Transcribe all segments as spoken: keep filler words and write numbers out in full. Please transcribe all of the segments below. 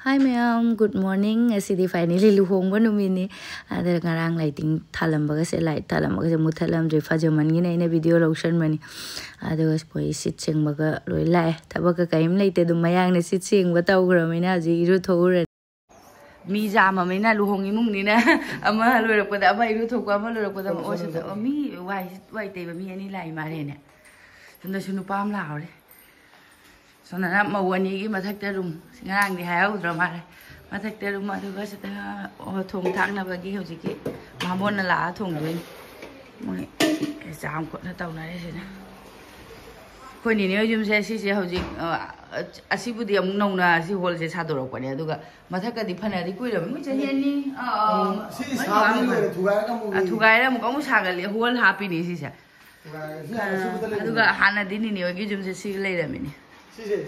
Hi ꯃꯌꯥꯝ, good morning. ꯉꯁꯤꯗꯤ finally ꯂꯨꯍꯣꯡꯕ ꯅꯨꯃꯤꯠꯅꯤ꯫ ꯑꯗ ꯉꯔꯥꯡ lighting ꯊꯥꯜꯂꯝꯕꯒꯁꯦ, light ꯊꯥꯜꯂꯝꯕꯒꯁꯦ ꯃꯨꯠꯊꯠꯂꯝꯗ꯭ꯔꯤ, ꯐꯖꯃꯟꯒꯤꯅ ꯑꯩꯅ video ꯂꯧꯁꯟꯕꯅꯤ꯫ ꯑꯗꯨꯒ ꯃꯣꯏ ꯁꯤꯠ ꯁꯦꯡꯕꯒ ꯂꯣꯏ ꯂꯥꯛꯑꯦ꯫ ꯊꯕꯛꯀ ꯀꯔꯤꯝ ꯂꯩꯇꯦ, ꯑꯗꯨꯝ ꯃꯌꯥꯡꯅ ꯁꯤꯠ ꯁꯦꯡꯕ ꯇꯧꯈ꯭ꯔꯕꯅꯤꯅ ꯍꯧꯖꯤꯛ ꯏꯔꯨꯊꯣꯛꯎꯔꯅꯤ꯫ ꯃꯤ ꯌꯥꯝꯃꯕꯅꯤꯅ ꯂꯨꯍꯣꯡ ꯏꯃꯨꯡꯅꯤꯅ ꯑꯃ ꯂꯣꯏꯔꯛꯄꯗ ꯑꯃ, ꯏꯔꯨꯊꯣꯛꯄ ꯑꯃ ꯂꯣꯏꯔꯛꯄꯗ ꯑꯃ꯫ ꯑꯣ, ꯁꯤꯗ, ꯑꯣ, ꯃꯤ ꯋꯥꯏ ꯋꯥꯏ ꯇꯩꯕ ꯃꯤ ꯑꯅꯤ ꯂꯥꯛꯏ ꯃꯥꯜꯂꯦꯅꯦ꯫ ꯁꯣꯝꯗꯁꯨ ꯅꯨꯄꯥ ꯑꯃ ꯂꯥꯛꯍꯧꯔꯦ꯫ ꯁꯣꯝꯗꯅ ꯃꯧ ꯑꯅꯤꯒꯤ ꯃꯊꯛꯇ room꯫ ꯉꯔꯥꯡꯗꯤ ꯍꯥꯏꯍꯧꯗ꯭ꯔ ꯃꯥꯜꯂꯦ꯫ ꯃꯊꯛꯇ room, ꯑꯗꯨꯒ ꯁꯤꯗ, ꯑꯣ, ꯊꯣꯡ ꯊꯥꯛꯅꯕꯒꯤ ꯍꯧꯖꯤꯛꯀꯤ ꯕꯥꯃꯣꯟꯅ ꯂꯥꯛꯑ ꯊꯣꯡꯗꯣꯏꯅꯤ꯫ ꯃꯣꯏ ꯆꯥꯝ ꯈꯣꯠꯅ ꯇꯧꯅꯔꯦ ꯁꯤꯗ꯫ ꯑꯩꯈꯣꯏ ꯅꯤꯅꯦ ꯍꯣꯏ ꯌꯨꯝꯁꯦ ꯁꯤꯁꯦ ꯍꯧꯖꯤꯛ, ꯑ, ꯑꯁꯤꯕꯨꯗꯤ ꯑꯃꯨꯛ ꯅꯧꯅ ꯁꯤ hallꯁꯦ ꯁꯥꯗꯣꯔꯛꯄꯅꯦ, ꯑꯗꯨꯒ ꯃꯊꯛꯀꯗꯤ ꯐꯅꯗꯤ ꯀꯨꯏꯔꯕꯅꯤ, ꯃꯣꯏ ꯆꯍꯤ ꯑꯅꯤ, ꯑ, ꯑ, ꯁꯤ ꯃꯣꯏ ꯁꯥꯕꯗꯤ ꯃꯃꯥꯡ ꯂꯣꯏꯔꯦ, ꯊꯨꯒꯥꯏꯔꯒ ꯑꯃꯨꯛ ꯑ, ꯊꯨꯒꯥꯏꯔ ꯑꯃꯨꯛ ꯑꯃꯨꯛ ꯁꯥꯒꯠꯂꯤ, hall ꯍꯥꯞꯄꯤꯅꯤ ꯁꯤꯁꯦ꯫ ꯊꯨꯒꯥꯏꯔꯒ ꯁꯤ ꯑ, ꯁꯤꯕꯨꯗ ꯂꯩꯕꯅꯦ꯫ ꯑꯗꯨꯒ ꯍꯥꯟꯅꯗꯤ ꯅꯤꯅꯦ ꯍꯣꯏꯒꯤ ꯌꯨꯝꯁꯦ ꯁꯤꯒ ꯂꯩꯔꯝꯃꯤꯅꯦ꯫ ꯁꯤꯁꯦ꯫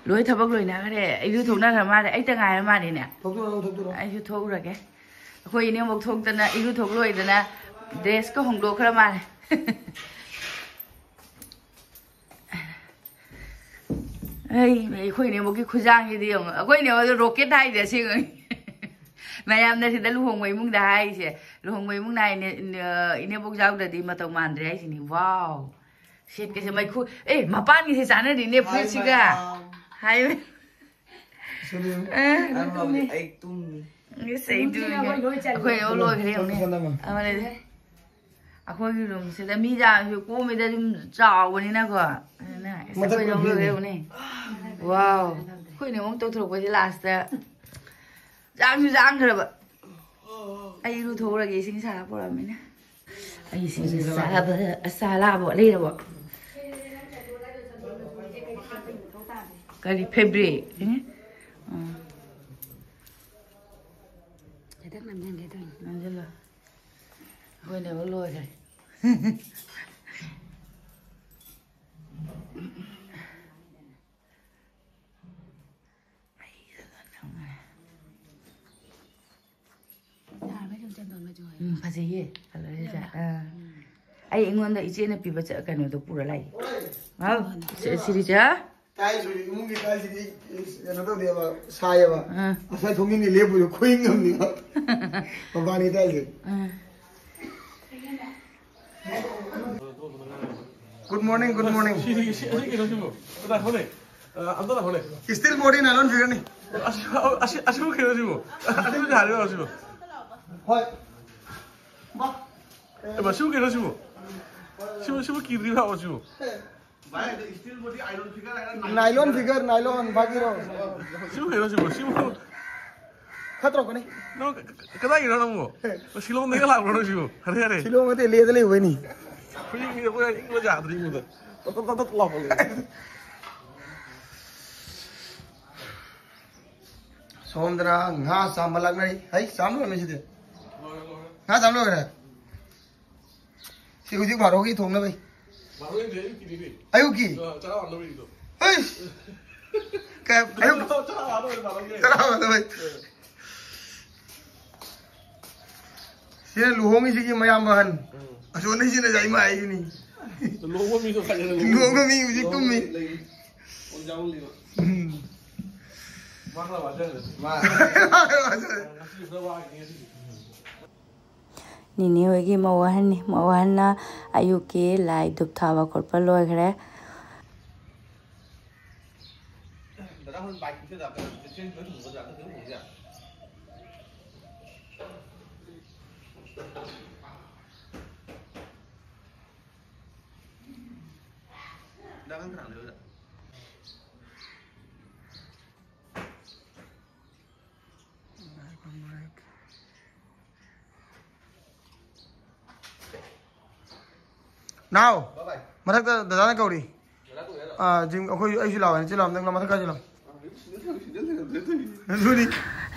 ꯂꯣꯏ ꯊꯕꯛ ꯂꯣꯏꯅꯈ꯭ꯔꯦ, ꯏꯔꯨ ꯊꯣꯛꯅꯈ꯭ꯔ ꯃꯥꯜꯂꯦ, ꯑꯩꯇ ꯉꯥꯏꯔ ꯃꯥꯜꯂꯦꯅꯦ꯫ ꯊꯣꯛꯇꯣꯔꯛꯑꯣ, ꯊꯣꯛꯇꯣꯔꯛꯑꯣ꯫ ꯑꯩꯁꯨ ꯊꯣꯛꯎꯔꯒꯦ꯫ ꯑꯩꯈꯣꯏ ꯏꯅꯦꯃꯨꯛ ꯊꯣꯛꯇꯅ, ꯏꯔꯨ ꯊꯣꯛ ꯂꯣꯏꯗꯅ dressꯀ ꯍꯣꯡꯗꯣꯛꯈ꯭ꯔ ꯃꯥꯜꯂꯦ꯫ ꯑꯩ, ꯑꯩꯈꯣꯏ ꯏꯅꯦꯕꯣꯛꯀꯤ ꯈꯨꯖꯥꯡꯁꯤꯗꯤ ꯌꯦꯡꯉꯣ꯫ ꯑꯩꯈꯣꯏ ꯏꯅꯦꯕꯣꯛꯗꯣ rocket ꯍꯥꯏꯁꯦ ꯑꯁꯦꯡꯕꯅꯤ꯫ ꯃꯌꯥꯝꯅ ꯁꯤꯗ ꯂꯨꯍꯣꯡꯕ ꯏꯃꯨꯡꯗ ꯍꯥꯏꯔꯤꯁꯦ, ꯂꯨꯍꯣꯡꯕ ꯏꯃꯨꯡꯅ ꯍꯥꯏꯅꯦ, ꯏꯅꯦꯕꯣꯛ ꯌꯥꯎꯗ꯭ꯔꯗꯤ ꯃꯇꯧ ꯃꯥꯟꯗ꯭ꯔꯦ ꯍꯥꯏꯁꯤꯅꯤ꯫ Wow! ꯁꯦꯠꯀꯁꯦ ꯃꯩꯈꯨ, ꯑꯦ, ꯃꯄꯥꯟꯒꯤꯁꯦ ꯆꯥꯟꯅꯗꯦꯅꯦ ꯐꯨꯔꯤꯠꯁꯤꯒ꯫ ꯍꯥꯏ ꯃꯌꯥꯝ꯫ ꯍꯥꯏ꯫ ꯑꯦ, ꯑꯩ ꯇꯨꯝꯃꯤ꯫ ꯑꯩꯁ, ꯑꯩ ꯇꯨꯝꯃꯤ꯫ ꯑꯩꯈꯣꯏ ꯂꯣꯏ ꯂꯣꯏꯈ꯭ꯔꯦ ꯌꯦꯡꯉꯨꯅꯦ꯫ ꯑꯃ ꯂꯩꯔꯦ꯫ ꯑꯩꯈꯣꯏꯒꯤ roomꯁꯤꯗ ꯃꯤ ꯌꯥꯝꯁꯨ ꯀꯣꯝꯃꯤꯗ, ꯑꯗꯨꯝ ꯆꯥꯎꯕꯅꯤꯅꯀꯣ꯫ ꯑꯗꯨꯅ ꯑꯁ, ꯃꯊꯛ ꯑꯩꯈꯣꯏ ꯂꯣꯏ ꯂꯣꯏ ꯂꯣꯏꯈ꯭ꯔꯦ꯫ ꯌꯦꯡꯉꯨꯅꯦ꯫ Wow! ꯑꯩꯈꯣꯏꯅ ꯑꯃꯨꯛ ꯇꯧꯊꯣꯔꯛꯄꯁꯦ lastꯇ ꯆꯥꯡꯁꯨ ꯆꯥꯡꯈ꯭ꯔꯕ꯫ ꯑꯩ ꯏꯔꯨꯊꯣꯛꯎꯔꯒꯦ, ꯏꯁꯤꯡ ꯁꯥꯔ ꯄꯨꯔꯛꯑꯃꯤꯅ꯫ ꯑꯩ ꯏꯁꯤꯡꯁꯦ ꯆꯥꯕ, ꯑꯁ, ꯆꯥ ꯂꯥꯛꯑꯕꯣ? ꯂꯩꯔꯕꯣ? ꯀꯔꯤ fabric? ꯑꯦ? ꯑꯥ꯫ ꯈꯤꯇꯪ ꯅꯝꯁꯤꯟꯒꯦ ꯇꯧꯅꯤ꯫ ꯅꯝꯁꯤꯜꯂꯣ꯫ ꯑꯩꯈꯣꯏꯅ ꯑꯃꯨꯛ ꯂꯣꯏꯈ꯭ꯔꯦ꯫ ꯌꯥꯔꯕ ꯌꯦꯡꯉꯨ, ꯆꯟꯗꯣꯟ ꯃꯆꯨ ꯑꯣꯏ꯫ ꯎꯝ, ꯐꯖꯩꯌꯦ, colourꯁꯦ꯫ ꯑꯥ꯫ ꯎꯝ꯫ ꯑꯩ, ꯑꯩꯉꯣꯟꯗ ꯏꯆꯦꯅ ꯄꯤꯕ ꯆ-, ꯀꯩꯅꯣꯗꯣ ꯄꯨꯔ ꯂꯥꯛꯏ꯫ ꯍꯥꯎ, ꯁꯤ-, ꯁꯤꯔꯤꯖꯥ? ꯇꯥꯏꯁꯨ ꯏꯃꯨꯡꯒꯤ ꯇꯥꯏꯁꯤꯗꯤ ꯀꯩꯅꯣ ꯇꯧꯗꯦꯕ, ꯁꯥꯏꯌꯦꯕ꯫ ꯑꯥ꯫ ꯉꯁꯥꯏ ꯊꯣꯡꯖꯤꯟꯗꯤ ꯂꯦꯞꯄꯨꯁꯨ ꯈꯨꯏꯪ ꯉꯝꯅꯤꯕ꯫ ꯃꯕꯥꯅꯤ ꯇꯥꯏꯁꯦ꯫ ꯑꯥ꯫ Good morning, good morning. ꯁꯤ, ꯁꯤ, ꯁꯤ, ꯑꯁꯤ ꯀꯩꯅꯣꯁꯤꯕꯨ? ꯂꯥꯛꯈꯣꯅꯦ꯫ ꯑ, ꯑꯝꯇ ꯂꯥꯛꯈꯣꯅꯦ꯫ Still body nylon figure ꯅꯤ꯫ ꯑꯁꯤ, ꯑꯁꯤ, ꯑꯁꯤꯕꯨ ꯀꯩꯅꯣꯁꯤꯕꯨ? ꯑꯁꯤꯕꯨ ꯍꯥꯏꯔꯤꯕ ꯑꯁꯤꯕꯨ? ꯍꯣꯏ꯫ ꯃꯥ꯫ ꯑꯦ, ꯃꯁꯤꯕꯨ ꯀꯩꯅꯣꯁꯤꯕꯨ? ꯁꯤꯕꯨ, ꯁꯤꯕꯨ ꯀꯤꯗ꯭ꯔꯤꯕ ꯁꯤꯕꯨ? Nylon figure, nylon, ꯐꯥꯒꯤꯔꯣ? ꯁꯤꯕꯨ ꯀꯩꯅꯣ ꯁꯤꯕꯨ? ꯁꯤꯕꯨ ꯈꯔ ꯇꯧꯔꯛꯀꯅꯤ꯫ ꯅꯪ ꯀ-, ꯀ-, ꯀꯗꯥꯏꯒꯤꯅꯣ ꯅꯪꯕꯨ? ꯁꯤꯂꯣꯡꯗꯒꯤ ꯂꯥꯛꯄ꯭ꯔꯣ ꯅꯪ ꯁꯤꯕꯨ? ꯍꯔꯦ, ꯍꯔꯦ꯫ ꯁꯤꯂꯣꯡ ꯅꯠꯇꯦ, ꯂꯦꯗ ꯂꯩꯕꯩꯅꯤ꯫ ꯍꯧꯖꯤꯛ ꯃꯤꯅ ꯑꯩꯈꯣꯏ ꯏꯪꯕ ꯌꯥꯗ꯭ꯔꯤ ꯏꯪꯕꯗ꯫ ꯇꯞ, ꯇꯞ, ꯇꯞ, ꯇꯞ ꯂꯥꯎꯈꯠꯂꯦ꯫ ꯁꯣꯝꯗꯅ ꯉꯥ ꯆꯥꯝꯕ ꯂꯥꯛꯅꯔꯤ꯫ ꯍꯩ, ꯆꯥꯝꯕ ꯂꯣꯏꯔꯝꯃꯦ ꯁꯤꯗꯤ꯫ ꯂꯣꯏꯔꯦ, ꯂꯣꯏꯔꯦ꯫ ꯉꯥ ꯆꯥꯝꯕ ꯂꯣꯏꯔꯦ꯫ ꯁꯤ ꯍꯧꯖꯤꯛ ꯕꯥꯔꯣꯒꯤ ꯊꯣꯡꯅꯕꯩ꯫ ꯕꯥꯔꯣꯒꯤ ꯅꯠꯇꯦ, ꯑꯌꯨꯛꯀꯤꯅꯦ ꯀꯩꯅꯣ꯫ ꯑꯌꯨꯛꯀꯤ? ꯑ, ꯆꯔꯥ ꯋꯥꯟꯅꯕꯒꯤꯗꯣ꯫ ꯍꯩꯁ! ꯀꯩ, ꯑꯌꯨꯛ ꯆꯔꯥ ꯋꯥꯟꯅꯕꯒꯤ, ꯕꯥꯔꯣꯒꯤ꯫ ꯆꯔꯥ ꯋꯥꯟꯅꯕꯩ꯫ ꯑ꯫ ꯁꯤꯅ ꯂꯨꯍꯣꯡꯉꯤꯁꯤꯒꯤ ꯃꯌꯥꯝꯕ ꯑꯍꯟ꯫ ꯎꯝ꯫ ꯑꯁꯣꯝꯗꯩꯁꯤꯅ ꯌꯥꯏꯃ ꯍꯥꯏꯁꯤꯅꯤ꯫ ꯂꯨꯍꯣꯡꯕ ꯃꯤꯗꯣ ꯈꯥꯏꯖꯜꯂ ꯂꯨꯍꯣꯡꯕ ꯃꯤ ꯍꯧꯖꯤꯛ ꯇꯨꯝꯃꯤ꯫ ꯂꯩ꯫ ꯑꯣꯖꯥ ꯑꯣꯜꯂꯤꯕ꯫ ꯎꯝ꯫ ꯃꯥ ꯈꯔ ꯋꯥꯖꯔꯦ꯫ ꯃꯥ꯫ ꯉꯁꯤ ꯈꯔ ꯋꯥꯈꯤꯅꯤ ꯉꯁꯤꯗꯤ꯫ ꯅꯤꯅꯦ ꯍꯣꯏꯒꯤ ꯃꯧ ꯑꯍꯟꯅꯤ꯫ ꯃꯧ ꯑꯍꯟꯅ ꯑꯌꯨꯛꯀꯤ ꯂꯥꯏ ꯙꯨꯞ ꯊꯥꯕ ꯈꯣꯠꯄ ꯂꯣꯏꯈ꯭ꯔꯦ꯫ ꯗꯗꯥ ꯍꯣꯔꯦꯟ ꯕꯥꯏꯛ ꯄꯤꯁꯦ ꯂꯥꯛꯀꯗ꯭ꯔꯥ? ꯆꯦꯟ ꯆꯦꯟ ꯆꯦꯟ ꯆꯦꯟ ꯆꯦꯟ꯫ ꯗꯗꯥ ꯅꯪ ꯀꯅꯥ ꯂꯩꯕꯗ? ꯅꯥꯎ, ꯃꯊꯛꯇ ꯗꯗꯥꯅ ꯀꯧꯔꯤ꯫ ꯑꯥ, ꯖꯤꯝ, ꯑꯩꯈꯣꯏ, ꯑꯩꯁꯨ ꯂꯥꯛꯑꯣ, ꯆꯦ ꯂꯥꯛꯑꯣ, ꯅꯪ ꯃꯊꯛ ꯀꯥꯁꯤ ꯂꯥꯛꯑꯣ꯫ ꯑꯗꯨꯅꯤ꯫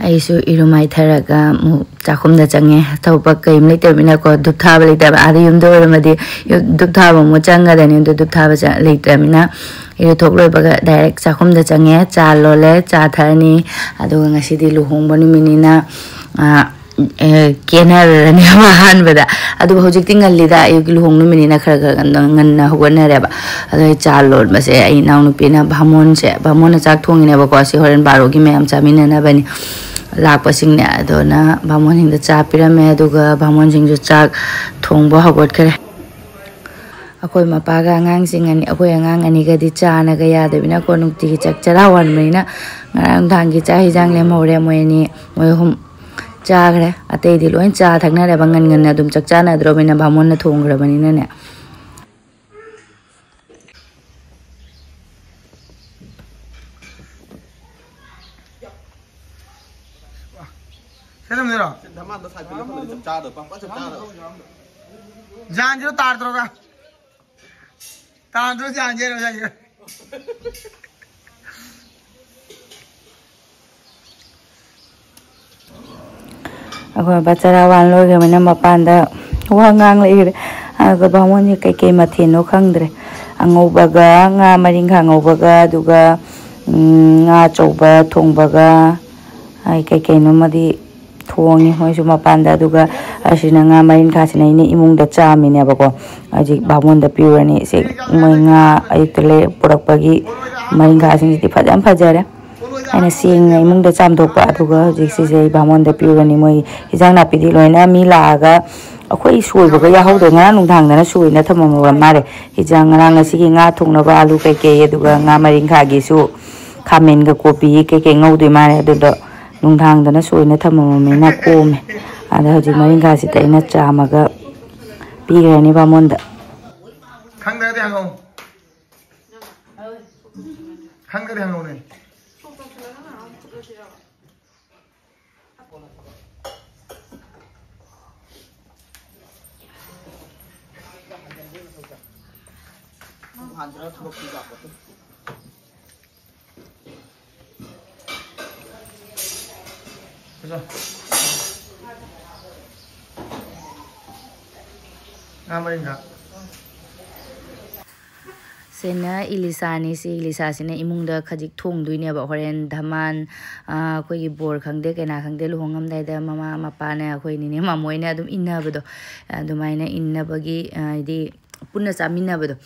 ꯑꯩꯁꯨ ꯏꯔꯨ ꯃꯥꯏꯊꯔꯒ ꯑꯃꯨꯛ ꯆꯥꯛꯈꯨꯝꯗ ꯆꯪꯉꯦ꯫ ꯊꯕꯛ ꯀꯩꯝ ꯂꯩꯇꯕꯅꯤꯅꯀꯣ, ꯙꯨꯞ ꯊꯥꯕ ꯂꯩꯇꯕ꯫ ꯑꯥꯗ ꯌꯨꯝꯗ ꯑꯣꯏꯔꯝꯃꯗꯤ ꯌꯨ-, ꯙꯨꯞ ꯊꯥꯕ ꯑꯃꯨꯛ ꯆꯪꯒꯗꯅꯤ꯫ ꯑꯗꯨ ꯙꯨꯞ ꯊꯥꯕ ꯆ-, ꯂꯩꯇ꯭ꯔꯕꯅꯤꯅ ꯏꯔꯨꯊꯣꯛ ꯂꯣꯏꯕꯒ direct ꯆꯥꯛꯈꯨꯝꯗ ꯆꯪꯉꯦ꯫ ꯆꯥ ꯂꯣꯜꯂꯦ, ꯆꯥ ꯊꯛꯑꯅꯤ꯫ ꯑꯗꯨꯒ ꯉꯁꯤꯗꯤ ꯂꯨꯍꯣꯡꯕ ꯅꯨꯃꯤꯠꯅꯤꯅ, ꯑꯥ, ꯀꯦꯅꯔꯅꯦꯕ ꯑꯍꯥꯟꯕꯗ꯫ ꯑꯗꯨꯕꯨ ꯍꯧꯖꯤꯛꯇꯤ ꯉꯜꯂꯤꯗ, ꯑꯌꯨꯛꯀꯤ ꯂꯨꯍꯣꯡ ꯅꯨꯃꯤꯠꯅꯤꯅ ꯈꯔ ꯈꯔ ꯉꯟꯅ ꯉꯟꯅ ꯍꯧꯒꯠꯅꯔꯦꯕ꯫ ꯑꯗꯣ ꯑꯩ ꯆꯥ ꯂꯣꯟꯕꯁꯦ ꯑꯩ ꯏꯅꯥꯎꯅꯨꯄꯤꯅ ꯚꯥꯃꯣꯟꯁꯦ, ꯚꯥꯃꯣꯟꯅ ꯆꯥꯛ ꯊꯣꯡꯉꯤꯅꯦꯕꯀꯣ, ꯁꯤ ꯍꯣꯔꯦꯟ ꯕꯥꯔꯣꯒꯤ ꯃꯌꯥꯝ ꯆꯥꯃꯤꯟꯅꯅꯕꯅꯤ ꯂꯥꯛꯄꯁꯤꯡꯅꯦ꯫ ꯑꯗꯨꯅ ꯚꯥꯃꯣꯟꯁꯤꯡꯗ ꯆꯥ ꯄꯤꯔꯝꯃꯦ, ꯑꯗꯨꯒ ꯚꯥꯃꯣꯟꯁꯤꯡꯁꯨ ꯆꯥꯛ ꯊꯣꯡꯕ ꯍꯧꯒꯠꯈ꯭ꯔꯦ꯫ ꯑꯩꯈꯣꯏ ꯃꯄꯥꯒ ꯑꯉꯥꯡꯁꯤꯡ ꯑꯅꯤ, ꯑꯩꯈꯣꯏ ꯑꯉꯥꯡ ꯑꯅꯤꯒꯗꯤ ꯆꯥꯅꯒ ꯌꯥꯗꯕꯅꯤꯅꯀꯣ, ꯅꯨꯡꯇꯤꯒꯤ ꯆꯥꯛ ꯆꯔꯥ ꯋꯥꯟꯕꯅꯤꯅ ꯉꯔꯥꯡ ꯅꯨꯡꯗꯥꯡꯒꯤ ꯆꯥꯛ ꯍꯤꯟꯖꯥꯡ ꯂꯦꯝꯍꯧꯔꯦ꯫ ꯃꯣꯏ ꯑꯅꯤ, ꯃꯣꯏ ꯑꯍꯨꯝ ꯆꯥꯈ꯭ꯔꯦ꯫ ꯑꯇꯩꯗꯤ ꯂꯣꯏ ꯆꯥ ꯊꯛꯅꯔꯦꯕ, ꯉꯟ ꯉꯟꯅ ꯑꯗꯨꯝ ꯆꯥꯛ ꯆꯥꯅꯗ꯭ꯔꯣꯕꯅꯤꯅ, ꯚꯥꯃꯣꯟꯅ ꯊꯣꯡꯈ꯭ꯔꯕꯅꯤꯅꯅꯦ꯫ ꯁꯦꯝꯗꯣꯏꯔꯣ? ꯙꯃꯥꯟꯗꯣ ꯁꯥꯏꯠꯇ ꯂꯦꯞꯍꯜꯂꯗꯤ ꯆꯞ ꯆꯥꯗꯣ, ꯄꯥꯛꯄ ꯆꯞ ꯆꯥꯗꯣ꯫ ꯖꯥꯟꯁꯤꯔꯣ ꯇꯥꯔꯗ꯭ꯔꯣꯒ? ꯇꯥꯔꯗ꯭ꯔꯣ ꯖꯥꯟꯁꯤꯔꯣ, ꯖꯥꯟꯁꯤꯔꯣ? ꯑꯩꯈꯣꯏ ꯕꯥ ꯆꯔꯥ ꯋꯥꯟ ꯂꯣꯏꯈ꯭ꯔꯕꯅꯤꯅ ꯃꯄꯥꯟꯗ ꯋꯥ ꯉꯥꯡ ꯂꯩꯈ꯭ꯔꯦ꯫ ꯑꯗꯨꯒ ꯕꯥꯃꯣꯟꯁꯦ ꯀꯩꯀꯩ ꯃꯊꯦꯜꯅꯣ ꯈꯪꯗ꯭ꯔꯦ꯫ ꯑꯉꯧꯕꯒ, ꯉꯥ ꯃꯔꯤꯡꯈꯥ ꯉꯧꯕꯒ, ꯑꯗꯨꯒ, ꯎꯝ, ꯉꯥ ꯑꯆꯧꯕ ꯊꯣꯡꯕꯒ, ꯑꯩ ꯀꯩꯀꯩꯅꯣꯃꯗꯤ ꯊꯣꯡꯉꯤ ꯃꯣꯏꯁꯨ ꯃꯄꯥꯟꯗ꯫ ꯑꯗꯨꯒ ꯑꯁꯤꯅ ꯉꯥ ꯃꯔꯤꯡꯈꯥꯁꯤꯅ ꯑꯩꯅ ꯏꯃꯨꯡꯗ ꯆꯥꯝꯃꯤꯅꯦꯕꯀꯣ꯫ ꯍꯧꯖꯤꯛ ꯕꯥꯃꯣꯟꯗ ꯄꯤꯔꯨꯔꯅꯤ꯫ ꯁꯤ ꯃꯣꯏ ꯉꯥ ꯑꯌꯨꯛꯇ ꯂꯩ ꯄꯨꯔꯛꯄꯒꯤ ꯃꯔꯤꯡꯈꯥꯁꯤꯡꯁꯤꯗꯤ ꯐꯖꯅ ꯐꯖꯔꯦ꯫ ꯑꯩꯅ ꯁꯦꯡꯅ ꯏꯃꯨꯡꯗ ꯆꯥꯝꯊꯣꯛꯄ, ꯑꯗꯨꯒ ꯍꯧꯖꯤꯛ ꯁꯤꯁꯦ ꯑꯩ ꯕꯥꯃꯣꯟꯗ ꯄꯤꯔꯨꯔꯅꯤ꯫ ꯃꯣꯏ ꯍꯤꯟꯖꯥꯡ ꯅꯥꯄꯤꯗꯤ ꯂꯣꯏꯅ ꯃꯤ ꯂꯥꯛꯑꯒ ꯑꯩꯈꯣꯏ ꯁꯣꯏꯕꯒ ꯌꯥꯎꯍꯧꯗ꯭ꯔꯦ꯫ ꯉꯔꯥꯡ ꯅꯨꯡꯗꯥꯡꯗꯅ ꯁꯣꯏꯅ ꯊꯝꯃꯝꯃꯕ ꯃꯥꯜꯂꯦ꯫ ꯍꯤꯟꯖꯥꯡ ꯉꯔꯥꯡ ꯉꯁꯤꯒꯤ ꯉꯥ ꯊꯣꯡꯅꯕ ꯑꯂꯨ ꯀꯩꯀꯩ, ꯑꯗꯨꯒ ꯉꯥ ꯃꯔꯤꯡꯈꯥꯒꯤꯁꯨ ꯈꯥꯃꯦꯟꯒ ꯀꯣꯕꯤ ꯀꯩꯀꯩ ꯉꯧꯗꯣꯏ ꯃꯥꯜꯂꯦ꯫ ꯑꯗꯨꯗꯣ ꯅꯨꯡꯗꯥꯡꯗꯅ ꯁꯣꯏꯅ ꯊꯝꯃꯝꯃꯕꯅꯤꯅ ꯀꯣꯝꯃꯦ꯫ ꯑꯗ ꯍꯧꯖꯤꯛ ꯃꯔꯤꯡꯈꯥꯁꯤꯗ ꯑꯩꯅ ꯆꯥꯝꯃꯒ ꯄꯤꯈ꯭ꯔꯅꯤ ꯕꯥꯃꯣꯟꯗ꯫ ꯈꯪꯗ꯭ꯔꯗꯤ ꯍꯪꯉꯧ꯫ ꯈꯪꯗ꯭ꯔꯗꯤ ꯍꯪꯉꯧꯅꯦ꯫ ꯉꯥ ꯃꯔꯤꯡꯈꯥ꯫ ꯁꯤꯅ ꯏꯂꯤꯁꯥꯅꯤ꯫ ꯁꯤ ꯏꯂꯤꯁꯥꯁꯤꯅ ꯏꯃꯨꯡꯗ ꯈꯖꯤꯛ ꯊꯣꯡꯗꯣꯏꯅꯦꯕ꯫ ꯍꯣꯔꯦꯟ ꯙꯃꯥꯟ, ꯑ, ꯑꯩꯈꯣꯏꯒꯤ ꯕꯣꯔ ꯈꯪꯗꯦ ꯀꯩꯅꯥ ꯈꯪꯗꯦ ꯂꯨꯍꯣꯡꯉꯝꯗꯥꯏꯗ ꯃꯃꯥ ꯃꯄꯥꯅ, ꯑꯩꯈꯣꯏ ꯅꯤꯅꯦ ꯃꯥꯃꯣꯏꯅ ꯑꯗꯨꯝ ꯏꯟꯅꯕꯗꯣ, ꯑꯗꯨꯃꯥꯏꯅ ꯏꯟꯅꯕꯒꯤ, ꯑ, ꯍꯥꯏꯗꯤ ꯄꯨꯟꯅ ꯆꯥꯃꯤꯟꯅꯕꯗꯣ꯫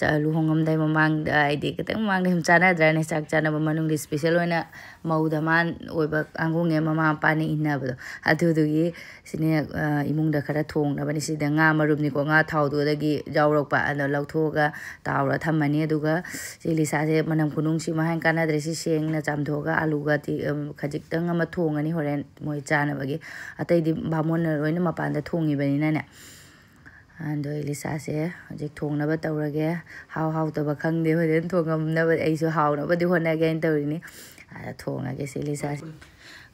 ꯆ-, ꯂꯨꯍꯣꯡꯉꯝꯗꯥꯏ ꯃꯃꯥꯡꯗ, ꯍꯥꯏꯗꯤ ꯈꯤꯇꯪ ꯃꯃꯥꯡꯗ ꯁꯨꯝ ꯆꯥꯟꯅꯗ꯭ꯔꯅꯦ, ꯆꯥꯛ ꯆꯥꯅꯕ ꯃꯅꯨꯡꯗ special ꯑꯣꯏꯅ ꯃꯧ ꯙꯃꯥꯟ ꯑꯣꯏꯕ ꯀꯥꯡꯕꯨꯉꯩ ꯃꯃꯥ ꯃꯄꯥꯅ ꯏꯟꯅꯕꯗꯣ꯫ ꯑꯗꯨꯗꯨꯒꯤ ꯁꯤꯅꯦ, ꯑ, ꯏꯃꯨꯡꯗ ꯈꯔ ꯊꯣꯡꯅꯕꯅꯤ꯫ ꯁꯤꯗ ꯉꯥ ꯃꯔꯨꯝꯅꯤꯀꯣ, ꯉꯥ ꯊꯥꯎꯗꯨꯗꯒꯤ ꯌꯥꯎꯔꯛꯄ, ꯑꯗꯣ ꯂꯧꯊꯣꯛꯑꯒ ꯇꯥꯎꯔ ꯊꯝꯃꯅꯤ꯫ ꯑꯗꯨꯒ ꯁꯤ ꯏꯂꯤꯁꯥꯁꯦ ꯃꯅꯝ ꯈꯨꯅꯨꯡꯁꯤ ꯃꯍꯥꯏꯅ ꯀꯥꯟꯅꯗ꯭ꯔꯦ꯫ ꯁꯤ ꯁꯦꯡꯅ ꯆꯥꯝꯊꯣꯛꯑꯒ ꯑꯂꯨꯒ ꯇꯤ-, ꯑꯝ, ꯈꯖꯤꯛꯇꯪ ꯑꯃ ꯊꯣꯡꯉꯅꯤ ꯍꯣꯔꯦꯟ ꯃꯣꯏ ꯆꯥꯅꯕꯒꯤ꯫ ꯑꯇꯩꯗꯤ ꯕꯥꯃꯣꯟꯅ ꯂꯣꯏꯅ ꯃꯄꯥꯟꯗ ꯊꯣꯡꯉꯤꯕꯅꯤꯅꯅꯦ꯫ ꯑꯗꯣ ꯏꯂꯤꯁꯥꯁꯦ ꯍꯧꯖꯤꯛ ꯊꯣꯡꯅꯕ ꯇꯧꯔꯒꯦ꯫ ꯍꯥꯎ ꯍꯥꯎꯇꯕ ꯈꯪꯗꯦ, ꯍꯣꯔꯦꯟ ꯊꯣꯡꯉꯝꯅꯕ ꯑꯩꯁꯨ ꯍꯥꯎꯅꯕꯗꯤ ꯍꯣꯠꯅꯒꯦ ꯍꯥꯏꯅ ꯇꯧꯔꯤꯅꯤ꯫ ꯑꯗ ꯊꯣꯡꯉꯒꯦ ꯁꯤ ꯏꯂꯤꯁꯥꯁꯦ꯫